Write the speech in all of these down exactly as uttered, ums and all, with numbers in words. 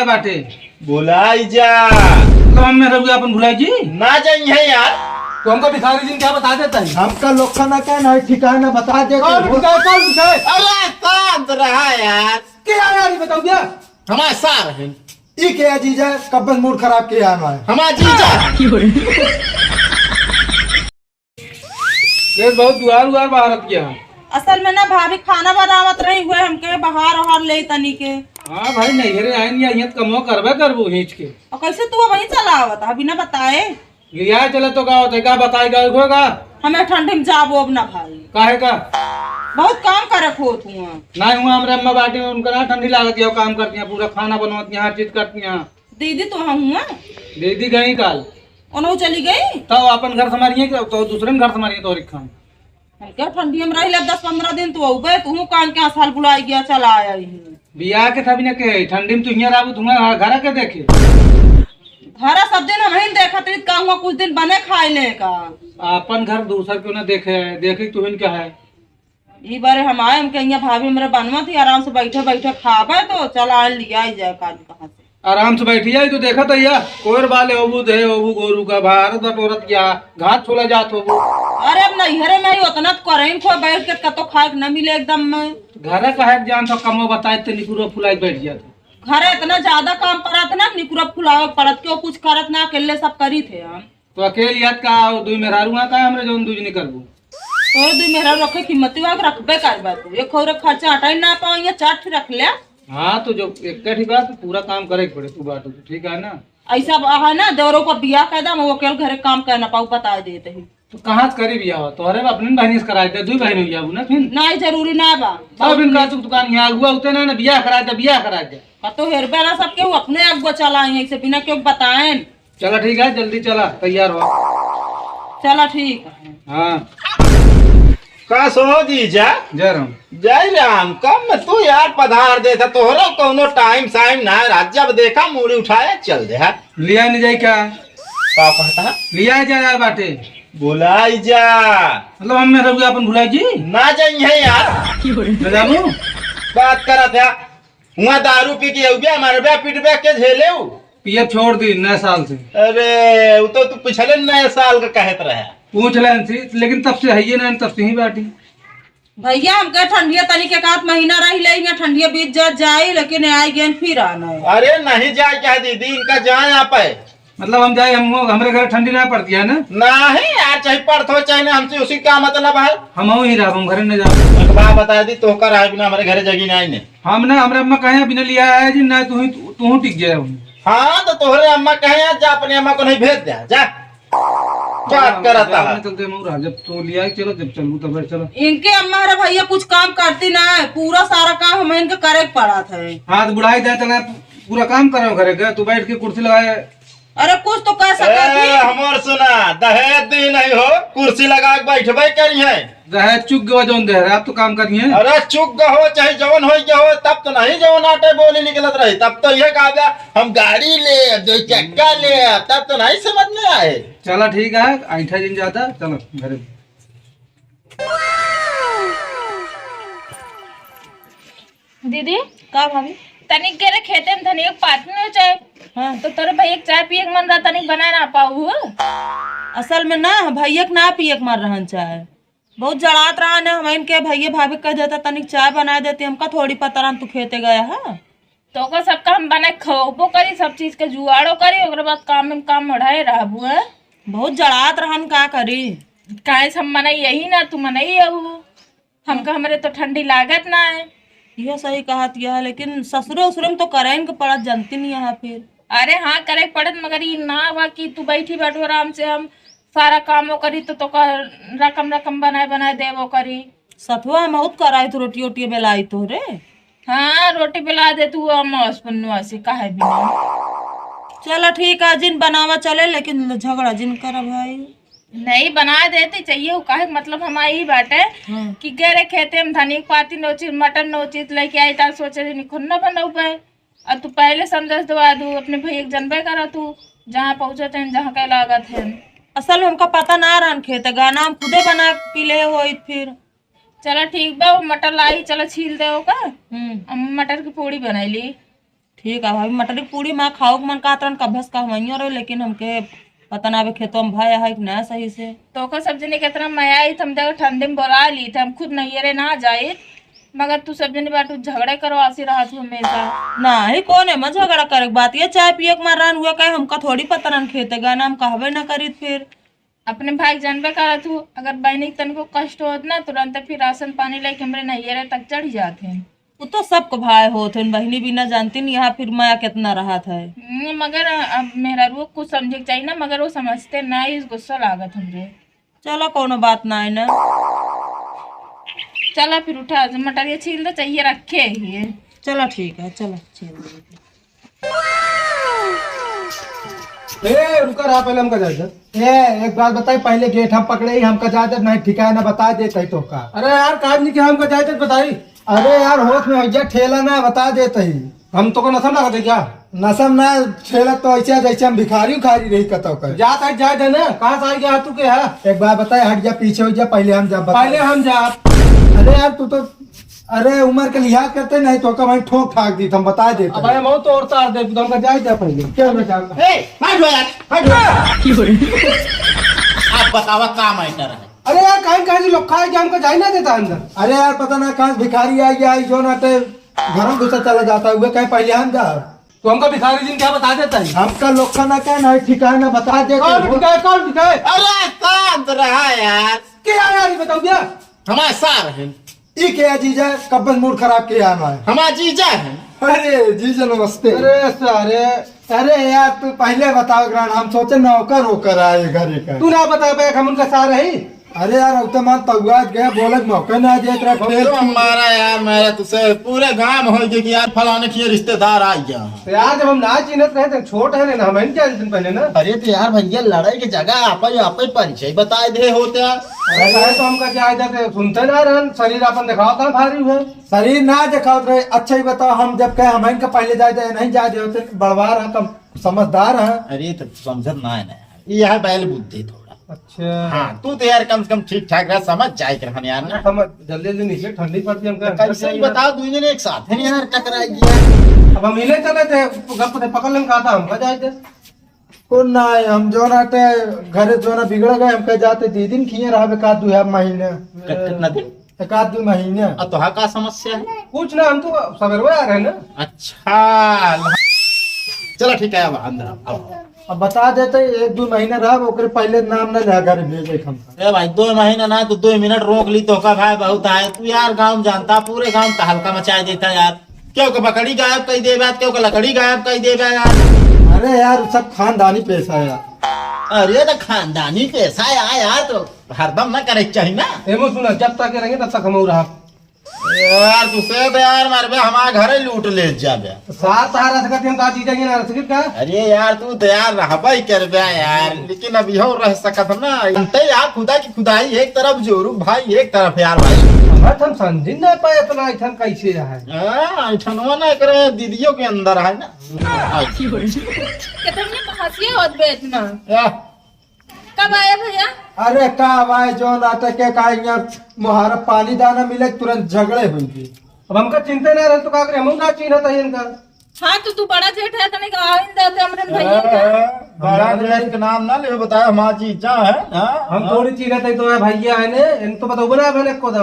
बाटे। बुलाई जा। तो हम में रहुआ अपन भुलाई जी? ना जाई है यार। तो हमका भिखारी जी क्या बता देता है? हमका लोग का ना कहना है, ठिकाना बता देते और हो। भिखारी कौन भिखारी? अरे शांत रहा यार। क्या यार, ये बताओ क्या? हमारे सार हैं। ई के जीजा, कब्बन मूड खराब किया हमारे। हमारा जीजा। ये बहुत दुआर उआर बाहरत किया। असल में ना भाभी खाना बनावत रही हुए, हमके बाहर ओहर ले तनी के। हाँ भाई, नैहरे आइन या हियत कमो करबे करबू हिंच के। और कैसे तू वहीं चला आवत है बिना बताए? लिया चले तो का होता है, का बताए का होगा? हमें ठंडी में जाबो अब ना भाई। काहे का? बहुत काम करे होत हुआ। नहीं हुआ, हमरे अम्मा बाटी में उनका ना ठंडी लागत है, काम करती हैं, पूरा खाना बनवती हैं, हर चीज करती हैं। दीदी तो हुआ? दीदी गई काल। ओनहु चली गई? तो अपन घर संभारिए कि तो दूसरे घर संभारिए तो रिखा। हम क्या ठंडी में रही ले दस पन्द्रह दिन तो अउबे, तू कान के साल बुलाई गया, चला आया ही। बियाह के था बिना के, ठंडी में तू हियां रहबू, तुम्हारे घर के देखे। घर सब दिन हम ही देखत रही, कहूँ कुछ दिन बने खाए ले का। अपन घर दूसर क्यों ना देखे, देखे तू ही क्या है। ई बारे हम आए, हम कहिया भाभी हमरे बनवा थी, आराम से बैठे बैठे खाबे तो चल आए लिया ही जाए कान कहाँ से। आराम से बैठी जाए तो देखा तो या कोयर बाले होबू दे होबू गोरू का भारत बटोरत क्या घात छोला जात होबू। अरे अब नैहरे में ही उतना तो करे को बैठ के कतो खाए के न मिले एकदम में। घर का है जान तो कमो बताए ते निकुरो फुलाई बैठ जात। घर इतना ज्यादा काम पड़त ना निकुरो फुलावे पड़त क्यों कुछ करत ना अकेले सब करी थे हम। तो अकेल याद का आओ, दुई मेहरारू आ का हमरे जौन दूज नहीं करबू। तोरे दुई मेहरारू रखे कीमती हुआ के रखबे करबा तू। एक खौरे खर्चा हटाई ना पाओ, ये चार ठे रख ले। हाँ, तो जो एक ही बात, पूरा काम करे के पड़े, तू बात, ठीक है ना? ऐसा बा है ना, देवरों को बियाह कर दे, हम अकेल घरे काम कर ना पाऊ, बता देते ही। तो कहाँ से करी बियाह? तोहरे अपने बहनी से कराए दे, दुई बहन हो जाबू ना फिर। नहीं, जरूरी ना बा। सब इनका चुक दुकान यहाँ अगुआ होते ना, ना बियाह कराए दे, बियाह कराए दे। का तो हेरबे ना सबके, वो अपने अगुआ चला आई, ऐसे बिना क्यों बताएन। चला ठीक है, जल्दी चला, तैयार हो। चला ठीक है। हाँ। का सो जीजा? जय राम। जय राम, कब में तू यार पधार देता, तोहरो कौनो टाइम साइम ना, रात जब देखा मूड़ी उठाए चल दे है। लिया नहीं जाए क्या? का कहता है? लिया जाए यार बाटे। बुलाई जा। मतलब हम में रहुआ अपन भुलाई जी? ना जाई है यार। न जाबू? बात करत है। हुआ दारू पी के अउबे, मरबे, पिटबे के झेलेउ। पियब छोड़ दी नए साल से। अरे, वो तो तू पिछले नए साल का कहत रहे। पूछ ले इनसे, लेकिन तब से है ये ना, तब से ही बाटी। भैया, हमके ठंडिया तनी के एक आध महीना रही ले, यहाँ ठंडिया बीत जा जाए, लेकिन आए गेन फिर आना है। अरे, नहीं जाए क्या दीदी, इनका जाए आप है। मतलब हम जाए, हम, हमरे घर ठंडी ना पड़ती है ना? नहीं यार, चाहे पड़त हो चाहे ना, हमसे उसी का मतलब है। हम ही रहा, हम घरे न जाओ। एक बात बता दी, तो कर आए बिना हमारे घरे जगी नहीं ने। हम ना, हमरे अम्मा कहे बिना लिया है जी, ना तू ही, तू ही टिक जाए हम। हाँ, तो तोहरे अम्मा कहे आज जा, अपने अम्मा को नहीं भेज दे, जा। बात हाँ, करता जा, है। मैं चलते मऊरा, जब तो लिया ही चलो, जब चलू तब चलो। इनके अम्मा रे भैया कुछ काम करती ना है, पूरा सारा काम हमें इनके करे के पड़ा था। हाँ, तो बुढ़ाई जाए चला, पूरा काम करो घरे के, तू बैठ के कुर्सी लगाए। अरे कुछ तो कह सकत ए, ही। हमार सुना, दहेज दी नहीं हो, कुर्सी लगा के बैठबे करी है। दहेज चुक गवा जौन दे रहे, आप तो काम करिए। अरे चुक गहो चाहे जौन हो गहो, तब तो नहीं जौन आटे बोली निकलत रही, तब तो ये कहा गया, हम गाड़ी ले, दो चक्का ले, तब तो नहीं समझ में आए। चला ठीक है, ऐठा जिन जाता, चलो घरे। दीदी, का भाभी? तनिक के रे खेते में धनिया के पात में हो चाय। हाँ। तो तोरे भैया के चाय पिए के मन रहा, तनिक बना ना पाऊ। असल में ना, भैया के ना पिए के मन रहन चाय। बहुत जड़ात रहा ने, हम इनके भैया भाभी के कह देता, तनिक चाय बना देती, हमका थोड़ी पता रहन तू खेते गया है। तो ओकर सबका हम बना के खवबो करी, सब चीज के जुगाड़ो करी, ओकरे बाद काम में काम बढ़ाए रहबू है। बहुत जड़ात रहन, का करी? काहे से हम मनई यही ना, तू मनई अहू। हमका हमरे तो ठंडी लागत ना है। यह सही कहत यह, लेकिन ससुरे उसुरे में तो करे के पड़त, जानती नहीं है फिर। अरे हाँ, करे के पड़त, मगर ई ना बा कि तू बैठी बैठो आराम से, हम सारा कामो करी तो तोका रकम रकम बनाए बनाए देबो करी। सतुआ हम बहुत कराई तो रोटी ओटी बेलाई तो रे। हाँ, रोटी बेला दे तू, हम पन्नुआ से काहे बिना। चला ठीक है, जिन बनावा चले, लेकिन झगड़ा जिन कर भाई। नहीं, बना देती चाहिए, वो काहे के मतलब हमारा ई बाटे हाँ। कि गए रहे खेते में धनिक पाती नोचित, मटर नोचित लेके आई, तार सोचे रही खुन्ना बनौबे। अब तू पहले संदेश दवा दू, अपने भैया के जनबे करा तू, जहाँ पहुँचत हैं, जहाँ के लागत हैं। असल में हमका पता ना रहन खेते गए ना, हम खुदे बना के पी ले होइत फिर। चला ठीक बा, वो मटर लाई, चला छील दे ओका। हम्म। हम मटर की पूड़ी बनाई ली। ठीक है भाभी, मटरी पूड़ी माँ खाओ के मन कहत रहन, कब्बस का हमइयो रहे, लेकिन हमके पता ना अबे खेतों में भय है कि ना सही से। तोका सब जने के इतना मया आई, हम जगह ठंडी में बोला ली थे, हम खुद नैहरे ना जाई, मगर तू सब जने बाटू झगड़े करो आसी रहत हो हमेशा। ना ही कौन है मैं झगड़ा करे के बात, ये चाय पिए के मार रहन हुआ कहे, हमका थोड़ी पता रहन खेते गए ना, हम कहबे ना करीत फिर। अपने भाई के जानबे करत हूँ, अगर बहनी के तनको कष्ट होत ना, तुरंत फिर राशन पानी लेके हमरे नैहरे तक चढ़ जात हैं। वो तो सबको भाई होत हैं, बहनी भी ना जानती नहीं, यहाँ फिर माया कितना रहत है। हम्म, मगर अब मेहरारू को कुछ समझे के चाहिए ना, मगर वो समझते ना, इस गुस्सा लागत हमरे। चलो, कोनो बात ना है ना। चला फिर उठा, मटरिया छील दे, चाहिए रखे ही है। चलो ठीक है, चलो छील दे। ए, रुका रहा, पहले हमका जाए दे। ए, एक बात बताई, पहले गेट हम पकड़े ही, हमका जाए दे, नहीं ठिकाना बता देते ही तोका। अरे यार, काज नहीं कि हमका जाए दे, बताई। अरे यार, होश में हो जा, ठेला ना बता देते ही। हम तोका नशा ना करते क्या? नशा ना, ठेला तो ऐसे है जैसे हम भिखारी उखारी रही कतौ कर। जा साइड जाए दे ना, कहाँ से आई गया तू के है? एक बात बताए, हट जा, पीछे हो जा, पहले हम जा बता। पहले हम जा। अरे यार, तू तो अरे, उमर के लिहाज करते नहीं तो का भाई ठोक ठाक दी, हम बता देते अब हैं। भाई, हम तो और तार दे, तो हमका जाए दे पहले। क्या मैं जाऊंगा? ए, हट हो यार, हट हो। आप बतावा का मैटर है? अरे यार, काहे, काहे से लोग खाए के हमका जाए ना देता अंदर? अरे यार, पता ना कहाँ से भिखारी आई, आई जो ना ते घर में घुसा चला जाता है, वो कहे पहले हम जा। तो हमका भिखारी जी क्या बता देता है? हमका लोग का ना कहे ना ठिकाना बता देते कौन हैं। भिखारी, कौन भिखारी? अरे, शांत रहा यार। क्या यार, ये बताओ क्या? हमारे सार हैं। ई के जीजा, कब्बन मूड खराब किया हमारे। हमारा जीजा है। अरे जीजा नमस्ते। अरे सारे, अरे यार तू पहले बताओ ग्रांड, हम सोचे नौकर होकर आए घरे का। तू ना बता पाए हम उनका सार है। अरे यार अब तो मान तगुआत गया, बोले मौका ना दिया तेरा अब खेल तो। हमारा यार, मेरा तुझसे पूरे गांव हो गया कि यार फलाने के रिश्तेदार आ गया। तो यार जब हम ना चिन्हत रहे तो छोट है ना, हम क्या दिन पहले ना। अरे तो यार भैया लड़ाई की जगह आप ही, आप ही परिचय बताए दे होते यार। अरे भाई, तो हमका क्या आदत है, सुनते ना रहन, शरीर अपन दिखाओ कहाँ भारी हुए। शरीर ना दिखाओ रहे। अच्छा ही बताओ, हम जब कहे हम इनका पहले जाए दे, नहीं जाए दे होते, बड़वार है, कम समझदार है। अरे तो समझत ना है ना, ये है बैल बुद्धि थोड़ा। अच्छा। हाँ, तू तो यार कम से कम ठीक ठाक रह, समझ जाए के रहन यार ना। समझ, जल्दी जल्दी निकले, ठंडी पड़ती है हमका। तो कैसे ही बताओ, दोनों ने एक साथ है यार, टकराई गया। अब हम इले चले थे, गप से पकड़ लेन कहा था, हमका जाए थे। को ना, हम जो ना ते घरे जो ना बिगड़ गए, हम कह जाते दीदी न खिए रहबे का दू है महीने। कत-, कितना दिन? एक आध दू महीने। आ, तोहा का समस्या है? कुछ ना, हम तो सवेरवे आ रहे ना। अच्छा, ल-, चलो ठीक है, अब अंदर आओ, आओ। अब बता देते, एक दू महीने रहब, ओकरे पहले नाम ना ले घरे भेजे हम। ए भाई, दो महीना ना, तो दो मिनट रोक ली, तोहका भाई बहुत आए। तू यार गाँव में जानता, पूरे गाँव में तहलका मचाए देता यार। केहू के बकरी गायब कई देबा, केहू के लकड़ी गायब कई देबा यार। अरे यार, उ सब खानदानी पेशा है यार। अरे तो खानदानी पेशा है यार, तो हरदम ना करे के चाही ना। एमो सुना, जब तक रहेंगे तब तक हम रहा। यार तू से तो यार मारबे, हमार घरे लूट ले जाबे। तो सार तहार रह सकत, हम का चीज है ना रह सकत का? अरे यार तू तो यार रहबे ही करबे यार, लेकिन अब इहो रह सकत ना। अंते यार खुदा की खुदाई एक तरफ जोरू भाई, एक तरफ यार भाई। बात हम समझ ना पाए इतना ऐठन कैसे है। हाँ, ऐठनवा ना करे दीदियों के अंदर है ना। कितने हंसिए होत बे इतना। या। कब आए भैया? अरे का भाई, जो नाटक के का यहाँ मोहारा पानी दाना मिले, तुरंत झगड़े हुई गए। अब हमका चिंता ना रहे तो का करे, हम ना चिन्हत है इनका। हाँ, तो तू बड़ा जेठ है, तने का आइन दे दे हमरे भैया का। अरे, बड़ा जेठ के नाम ना ले, बताया हमार जीजा है, हाँ? हम हाँ। थोड़ी चिन्हत है तो है भैया है ने, इन तो बताओ ना मैंने को दे।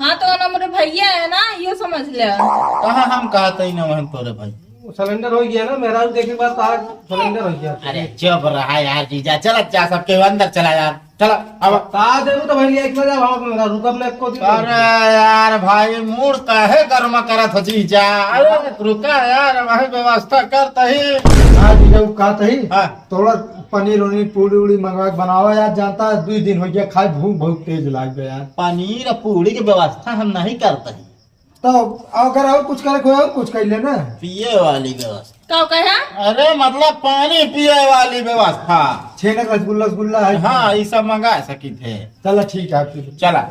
हाँ, तो ना हमरे भैया है ना, यो समझ ले। कहाँ हम कहते ही ना वहन तोरे भाई। वो surrender हो गया ना, मेरा देखे के बाद तो आज surrender हो गया। अरे चुप रहा यार जीजा, चल जा सबके अंदर चला यार। चला, अब। का देबू तो भैया, एक बजे आओ, मेरा रुकब ना एको दिन। अरे यार भाई, मूड काहे गर्मा करत हो जीजा? अरे रुका यार, वही व्यवस्था करत ही। हाँ जीजा, वो कहत ही, हाँ। थोड़ा पनीर उनीर, पूड़ी उड़ी मंगवा के बनावा यार, जानता है, दो दिन हो गया खाए, भूख बहुत तेज लाग गया यार। पनीर और पूड़ी की व्यवस्था हम नहीं करते हैं। तो अगर और कुछ करे को, और कुछ कर लेना। पिए वाली व्यवस्था। का कहे? अरे मतलब पानी पिए वाली व्यवस्था। छेना रसगुल्ला, रसगुल्ला है। हाँ, ये सब मंगा सकी थे। चला ठीक है फिर। चला।